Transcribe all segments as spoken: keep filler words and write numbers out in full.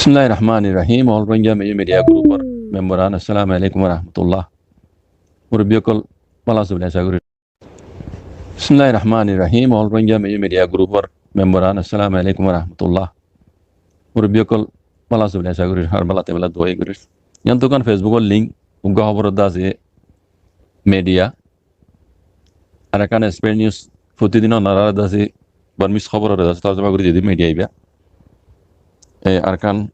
Bismilláhir Rahmánir Rahím. All Rohingya Media Group or member an, assalamu alaikum wa rahmatullah. Murubbi ókkol bála asó buli acá gorí. Bismilláhir Rahmánir Rahím. All Rohingya Media Group or member an, assalamu alaikum wa rahmatullah. Murubbi ókkol bála asó buli acá gorí, ar bála táiba buli dua gorí. Yián to ekkán Facebook or link, uggwá hóbor de asé media. Arakan Express News, fotidin onoráre de asé Burmese hóbor ore de asé torjoma gorí diyé de media ibá. E, Arakan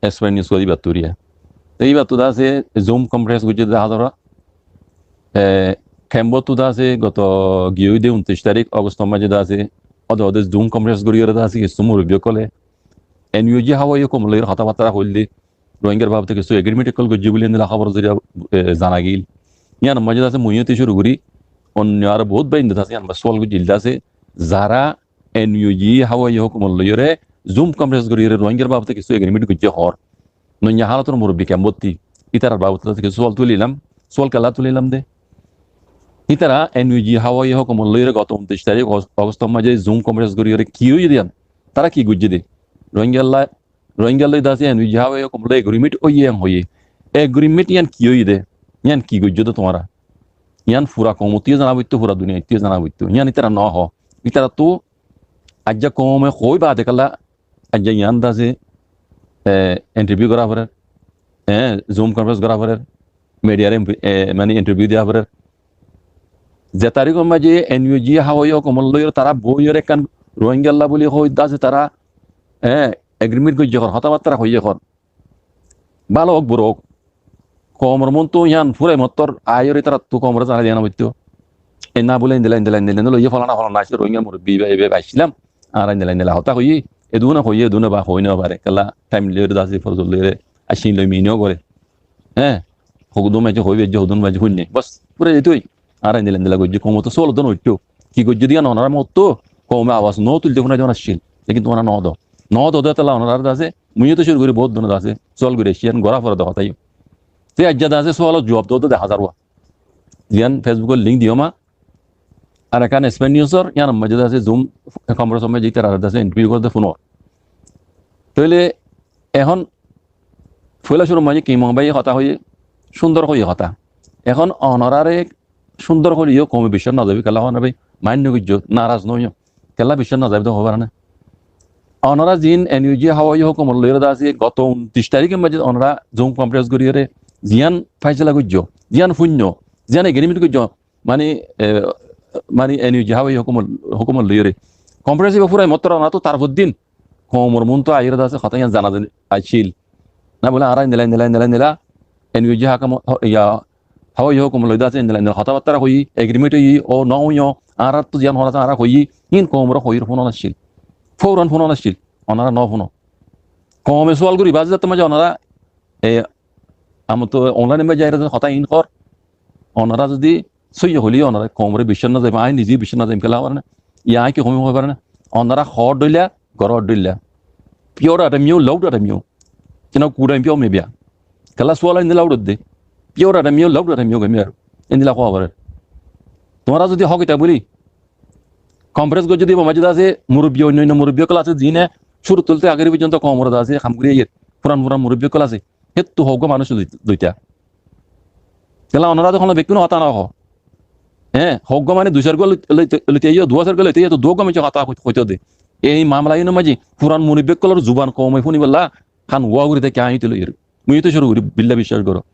Express News hoó ibáttu riya. Te ibáttu de asé Zoom conference goijjé de házara. E, kemp ottu de asé goto giyé de untiríc tarík August or maze de asé, óde óde Zoom conference gorí ore de asé kissú murubbi ókkole N U G hawai hókumot loi hotábatta hoilde, Rohingyar babote kissú agreement ókkol goijjé buli endilla hóbor zoriya, e, zana giyé. Yián or maze de asé muiyó te cúru gorí onno aró bout bái inde de asé, yián or maze sual goijjé de asé, zara N U G hawai hókumot loiyóre Zoom conference goríyore Rohingyar babote kissú agreement goijjé hoór. Noiya hálotor murubbi kemp ottú. Ítarar babote kissú sual tulilam, sual kiyólla tulilam de. Ítara N U G hawai hókumot loiyóre goto untiríc tarík Aus-, August or maze Zoom conference goríyore ki óiye de yián? Tará ki goijjé de? Rohingyalla, Rohingyalla de asé N U G hawai hókumot loi agreement óiye yián hoiyé. Agreement yián ki óiye de? Yián ki goijjó de tuáñra? Yián fura koum ottu zana foittó, fura duniya ottu zana foittó. Yián ítara no hoó. Ítarattu aijja koume hoói baade kiyólla aijja yián de asé, e, interview gora forer, e, Zoom conference gora forer, media re, e, mane interview diya forer. Ze tarík or maze N U G hawai hókumot loiyóre tará boiyóre ekkán Rohingyalla buli hoói de asé tará, e, agreement goijjé hoór, hotábatta hoiyé hoór. Bála ók, bura ók. Koumor muntu yián fúrai mottor aiyóre ítarattu koumoré zanai diya no foittó. E na buli endilla, endilla, endilla, endilla, loiye folana, folana aiccé, Rohingya murubbi ibá, ibá, ibá aiccílam. Añára endilla, endilla hotá hoiyí, eduna hoiyé, eduna ba hoi no fare. Kiyólla time loiyóre de asé, fursot loiyóre, aiccé loi mine ó goré. Hé, hodún maze hoi bejje, hodún maze hoi no. Bas, fúrai zaitó. Añára endilla, endilla goijjí, koumottu sual de no uiththó. Ki goijjó de yián onorár mottú, koume abas no tuilto fúnai de no accíl. Lekin tuáñra no do. No do de tolla onoráre de asé, muiyó te cúru gorí bout dun de asé, sual gorí aiccé, yián gora fore de hotá yó. Te aijja de asé sualor juab do de dehá zar uwá. Yián Facebook or link diyóm, Arakan Express News or, yián or maze de asé Zoom conference or maze ítarare de asé interview gorer de fúnor. Tóile ehón foila cúrur maze ki Mohammed báiye hotá hoiyé, cúndor hoiyé hotá. Ehón onoráre cúndor hoileyó koume biccác no zaibo, kiyólla hoór bái, mind no goijjó, naraz no óiyo. Kiyólla biccác no zaibo de hoó fare né? Onorá ziín N U G hawai hókumot loiyóre de asé, goto untiríc tarík or maze onorá Zoom conference goríyore, ziyán faisala goijjó, ziyán fúinno, ziyán agreement goijjó, mani, e, mani N U G hawai hókumot, hókumot loiyóre. Conference ibá fúrai mottor onoráttu tar foddin koumor muntu aiyóre de asé, hotá yián zana zani accíl. Na buli añára endilla, endilla, endilla, endilla, N U G hókumot, ho-, iya, hawai hókumot loi de asé, endilla, endilla hotábatta hoiyí, agreement óiyi, ó no óiyo, añáráttu ziyán hoór asé, añára hoiyí, híin koumoré hoiyóre fúnon accíl. Fouran fúnon accíl, onorá no fúno. Koume sual gorí baade zattór maze onorá, e, amottu online or maze aiyóre hotá híin hoór, onorá zodi sóiyi hoilé onorá koumoré biccác no zaibo, añí nize biccác no zaiyum, kiyólla hoór né? Yián añí ki koum hoi fare né? Onorá hoór dhoilla, goró dhoilla. Pure adamiyó, loud adamiyó. Kiyá kuda pure mebia. Kiyólla sual endilla uçódde. Pure adamiyó, loud adamiyó gomiyar. Endilla hoó fare. Tuáñra zodi hók ita buli conference goijjó de ibá maze de asé, murubbi, oinno oinno murubbi ókkol asé, ziíne cúruttu lóti agér foijjonto koumor de asé, ham gorí aiyér. Furan furan murubbi ókkol asé. Héttu hoggwá manúic dui-, duita. Kiyólla onorá de hono bekkúne hotá no hoó. Hé, hoggwá mane dui sairgwá loi-, loite, loite aiyó, duwá sairgwá loite aiyó, to duwá gom hotá hoi-, hoito de. Ei mamela iínor maze furan murubbi ókkolor zuban koume fúnibolla hán uwá gorí táke añí tui loiyóre. Muiyó te cúru gorí billa biccác goró.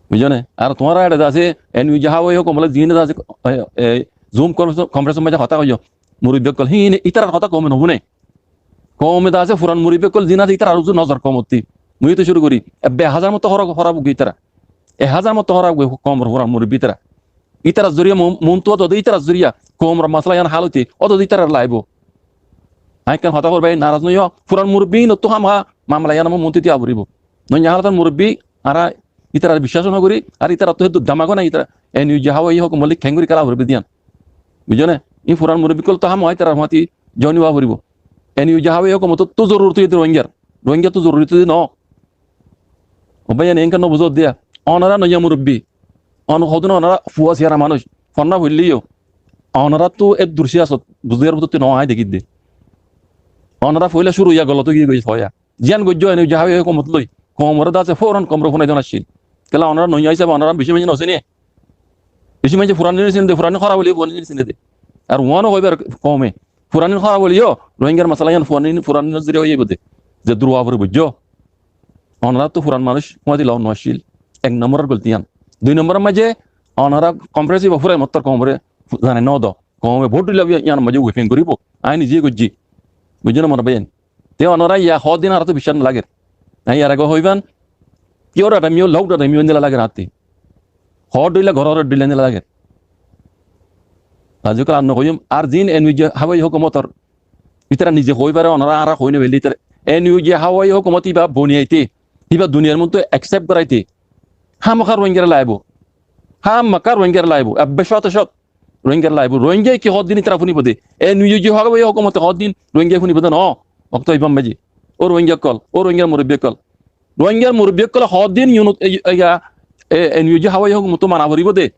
Buijjó né? Ar tuáñra eçe de asé, N U G hawai hókumot loi ziíne de asé, e, e, Zoom conference, conference or maze hotá hoiyó. Murubbi ókkol, híin, ítarar hotá koume no fúne. Koume de asé, furan murubbi ókkol ziín asé, ítarar uzu nozor koumottú. Muiyó te cúru gorí. Ebbe ek házar motto hóraf, hóraf ói giyé ítara. Ek házar motto hóraf ói giyé koumor furan murubbi ítara. Ítarar zoriya mon-, montu ódode ítarar zoriya koumor masala yián hál óite ódode ítarar laibo. Añí ekkán hotá hoór bái, naraz no óiyo, furan murubbi ínottú hámaha mamela yián montu diya foribó. Noiya hálotor murubbi añára ítarar biccác no gorí, ar ítarattu héddur damag nái, ítara N U G hawai hókumot loi kengori kéla foribó de yián. Buijjó né? Ín furan murubbi ókkolottu hámaha ítarar fúañti join ówa foribó. N U G hawai hókumottú zorurot óiye de Rohingyar. Rohingyattu zorurot óiye de no. Ó bái, yián enkán no buzó de. Onorá noiya murubbi. Onor hodún onorá fua siyara manúic. Fonná foillé yó. Onoráttu eddur siyasot buzíyar bútottu no añí dekí de. Onorá foila cúru óiya golot ói giyé goi hoóya. Ziyán goijjó, N U G háwai hókumot loi, koumoré de asé fóuran koumoré fúnai don accíl. Kiyólla onorá noiya hísabe onorá beci maincé nosine. Beci maincé furaninore sine de, furanin hóraf óile furaninore sine de. Ar uáno hoibar koume, furanin hóraf óile yó Rohingyar masala yián furanin, furaninor zoriya ói zaibo de. Ze durwa fore buijjó. Onoráttu furan manúic fúañti lowa no accíl. Ek nombor or golti yián. Dui nombor or maze onorá konfarense ba fúrai mottor koumoré zanai no do. Koume bóut dhoilla yián maze wefing goríbo. Añí nize goijjí. Buijjó né mor báiyain? Te onorá yá hoó din añáráttu biccác no lager. Añí yar age hoiban, pure data miyó, log data miyó endilla lager añáttu. Hoó dhoilla, goró dhoilla endilla lager. Aijjó kal ar no hoiyum, ar zin N U G háwai hókumotor, ítara nize hoi fare, onorá añára hoi no faille ítara. N U G háwai hókumot íba boniyaite, íba duniyar muntú accept goraite, hámaka Rohingyare laibo. Hámaka Rohingyare laibo. Ebbe cóto cót. Rohingyare laibo. Rohingya ki hoddin ítara fúnibo de? N U G háwai hókumote hoddin Rohingya fúnibo de no? Okto ibá maze. Ó Rohingya ókkol, ó Rohingyar murubbi ókkol. Rohingyar murubbi ókkole hoddin yunit, e, e, ya, e, N U G háwai hókumottú mana foribo de?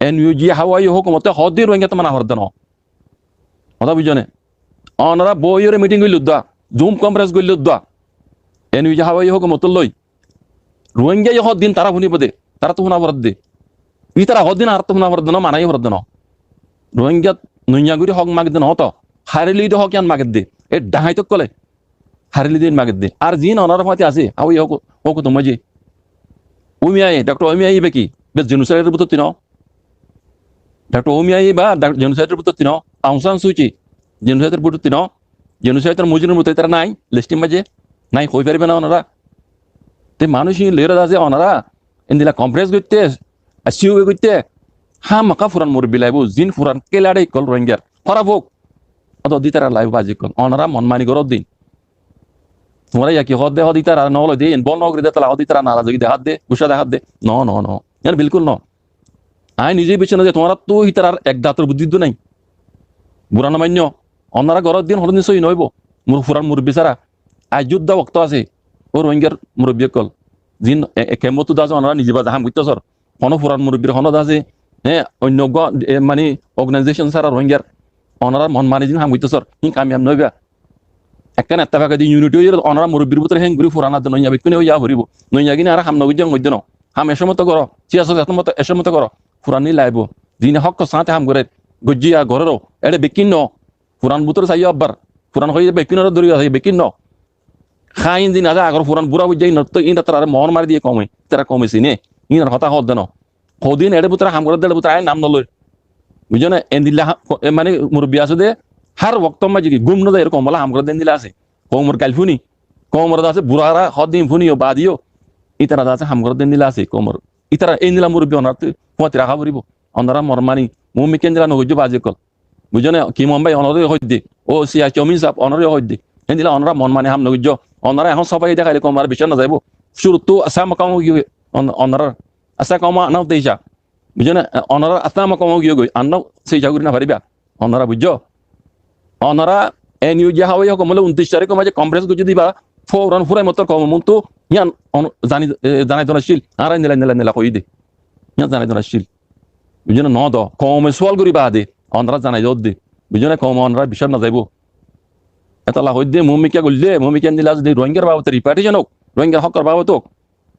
N U G háwai hókumote hoddin Rohingyattu mana foredde no? Hotá buijjó né? Onorá boiyóre miting goilló dua, Zoom konfarense goilló dua, N U G háwai hókumottú loi. Rohingya yó hoddin tará fúnibo de, taráttu fúna foredde. Ítara hoddin añáráttu fúna foredde no, mana yó foredde no. Rohingyat noiya gorí hók magedde no to. Hárile de hók yián magedde. E dhaháit ókkole hárile de magedde. Ar zin onorár fúañti asé, háwai hók, hókumotor maze. Win Myint, Doktor Win Myint íba ki? Be genocide or bútottu no? Doktor Win Myint íba dak-, genocide or bútottu no? Aung San Suu Kyi genocide or bútottu no? Genocide or mujrim or bútottu ítara nai, list or maze? Nai, hoi fariba né onorá? Te manúic ín loiyóre de asé onorá, endilla konfarense goitte, ar siuge goitte, hámaka furan murubbi laibo, zin furan kélaçi ókkol Rohingyar. Hóraf ók, ódde ítara laibo bazi ókkol. Onorá mon mani goró din. Tuáñra yá ki hoó de, hoó de ítarare no loi de, involve no gorí de, tala hoó de ítara narazgi dehá de, gucá dehá de. No, no, no. Yián bilkul no. Añí nize biccác no de tuáñráttu ítarar ek dator buddí dú nai. Bura no mainno. Onorá goró din, honó din sóiyi no óibo. Mur-, furan murubbi sára. Aijjó de okto asé. Ó Rohingyar murubbi ókkol. Zin e, e kemmottú de asé, onorá nize baze ham goittó sór. Honó furan murubbir honó de asé, hé, oinno uggwá, e, mani, organization sára Rohingyar onorár mon mani zin ham goittó sór, hín kamiyab no óiba. Ekkán ettefak edi unity óiyoré onorár murubbir bútore héng gorí furan adde noiya bekkúne óiya foribó. Noiya gín añára ham no goijjé hoóidde no. Ham ecór moto goró, siyasot ecór moto, ecór moto goró. Furani laibo. Zine hókkor sañte ham goré, goijjé ya gorér ó. Eçé bekkín no. Furan bútore saiyó abbar. Furan hoiyé bekkúnore dóri saiyó bekkín no. Háin zin asé agor furan bura foijja, ínottú, ín tarare moór mari diyé koume, tará koume sine, ínor hotá hoódde no. Hodin eçé bútore ham gorédde, eçé bútore aññí nam noloir. Buijjó né? Endilla ha-, ko-, e mane murubbi asé dé, hár woktór maze ki gúm no zai, erkóm ola ham gorédde endilla asé. Koumor gail fúni, koumor de asé burara hoddin fúni yó baade yó, ítara de asé ham gorédde endilla asé koumor. Ítara endilla murubbi onoráttu fúañti raká foribó. Onorá mor mani, muúmikká endilla no goijjó bazi ókkol. Buijjó né? Ki Mombái onoré hoóidde, ó Siyac Omin sáb onoré hoóidde. Héndilla onorá mon mani ham no goijjó. Onorá ehón sófai deháile koum ar biccác no zaibó. Cúruttu asá mokam ói giyói on-, onorár. Asá koum aná uddé ica. Buijjó né? Onorár asá mokam ói giyói, anná seica gorí no faribá. Onorá buijjó? Onorá N U G háwai hókum loi untic taríkor maze konfarens goijjó dé íba, fóuran fúrai mottor koumor muúntu yían on-, zani, e, zanai don accíl. Añára endilla, endilla, endilla hoiyí dé. Yían zanai don accíl. Buijjó né? Noó do, koume suwal gorí baade onorá zanai dódde. Buijjó né? Koume onorár biccác no zaibó. Etolla hoóidde, muúmikká goillé, muúmikká endilla zodi Rohingyar babote ripartition óuk, Rohingyar hókkor babote óuk,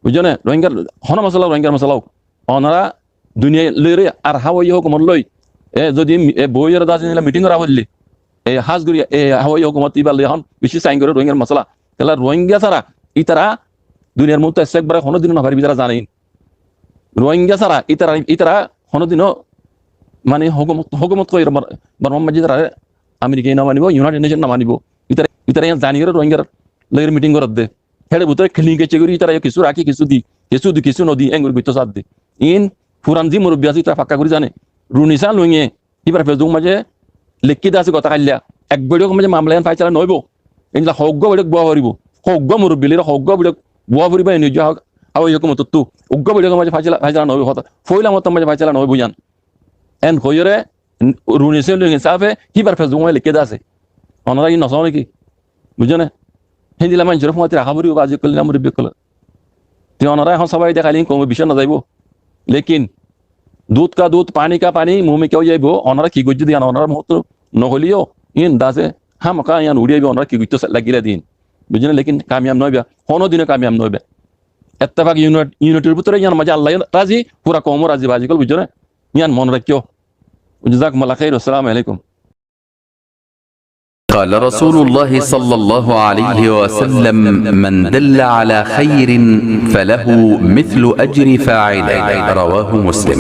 buijjó né? Rohingyar honó mosala, Rohingyar mosala óuk, onorá duniyai loiré ar háwai hókumot loi, e, zodi mi-, e, boiyóre de asé endilla miting gorá foillé, e, hás gorí, e, háwai hókumot íbar loi ehón bicí sain goré Rohingyar mosala. Kiyólla Rohingya sára ítara duniyar muúntu esek bara honódinó no faribó, ítara zane. Rohingya sára ítara, ítara honódinó mane hókumot, hókumot hoiyóre Bor-, Bormar maze ítarare Amerikaye no manibó, United Nation no manibó. Ítara, ítara yían zaniyóre Rohingyar loi miting gorédde. Héçe bútore kilin kecce gorí ítara yó kissú rakí, kissú di, kissú di, kissú no di, engorí goittó sádde. Iín furan zí murubbi asé ítara fakka gorí zane. Runi San Lwinge íbar Facebook maze leikké dé asé gotá háilla, ek boiçók maze mamela yían fáisala no óibo. Endilla hoggúa boiçók boówa foribó. Hoggúa murubbi loiré hoggúa boiçók boówa foribó, N U G há-, háwai hókumottú. Uggúa boiçókor maze fáisala, fáisala no óibo hotá. Foóila mottor maze fáisala no óibo yían. En hoiyóre Runi San Lwinge sáfe íbar Facebook maze leikké dé asé. Onorá iín no só né ki? Buijjó né? Héndilla maincóre fúañti raká foribó, bazi ókkol, murubbi ókkol. Te onorá ehón sófai deháile koume biccác no zaibó. Lekin dud ka dud, pani ka pani, muúmikká ói zaibo. Onorá ki goijjó dé yían onorár muúntu no hoilé yó, iín de asé hámaka yían uçí aibó, onorá ki goittó sa-, lagilé dé iín. Buijjó né? Lekin kamiyab no óiba. Honó dino kamiyab no óiba. Ettefak unit-, unityr bútore yían mazé Allah yó razi, fura koum ó razi, bái ókkol, buijjó né? Yían mone raikkó. Jazakumullah khair. Assalamu alaikum. قال رسول الله صلى الله عليه وسلم: من دل على خير فله مثل أجر فاعله. رواه مسلم.